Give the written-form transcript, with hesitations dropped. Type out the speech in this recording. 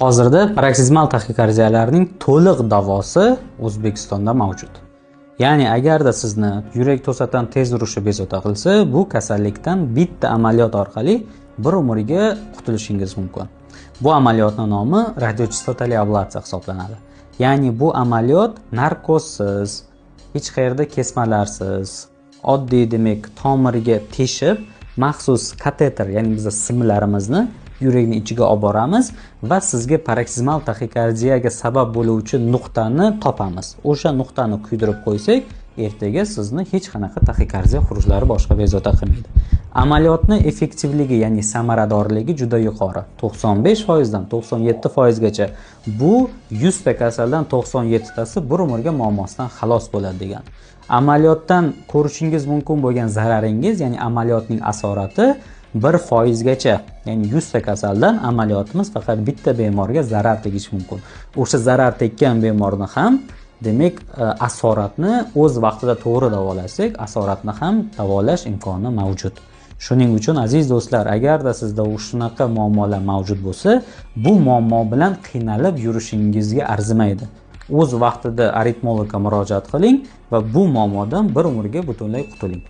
Hozirda paroksizmal taxikardiyalarning to'liq davosi O'zbekistonda mavjud. Ya'ni agarda sizni yurak to'satdan tez urishi bezovta qilsa, bu kasallikdan bitta amaliyot orqali bir umrga qutulishingiz mumkin. Bu amaliyotning nomi radiochastotali ablatsiya hisoblanadi. Ya'ni bu amaliyot narkozsiz, hech qayerda kesmalarsiz, oddiy demak tomirga teshib, maxsus kateter, ya'ni biz simlarimizni yurakning ichiga olib boramiz va sizga paroksizmal taxikardiyaga sabab bo'luvchi nuqtani topamiz. O'sha nuqtani kuydirib qo'ysak, ertaga sizni hech qanaqa taxikardiya xurujlari boshqa bezovta qilmaydi. Amaliyotni effektivligi, ya'ni samaradorligi juda yuqori. 95% dan 97% gacha. Bu 100 ta kasaldan 97 tasi bir umrga muammosidan xalos bo'ladi degan. Amaliyotdan ko'rishingiz mumkin bo'lgan zararingiz, ya'ni amaliyotning asorati 1% gacha, ya'ni 100 ta kasaldan amaliyotimiz faqat bitta bemorga zarar tegishi mumkin. O'sha zarar tekkan bemorni ham demak asoratni o'z vaqtida to'g'ri davolasak, asoratni ham davolash imkoni mavjud. Shuning uchun aziz do'stlar, agarda sizda shunaqa muammolar mavjud bo'lsa, bu muammo bilan qiynalib yurishingizga arzimaydi. O'z vaqtida aritmologga murojaat qiling va bu muammodan bir umrga butunlay qutuling.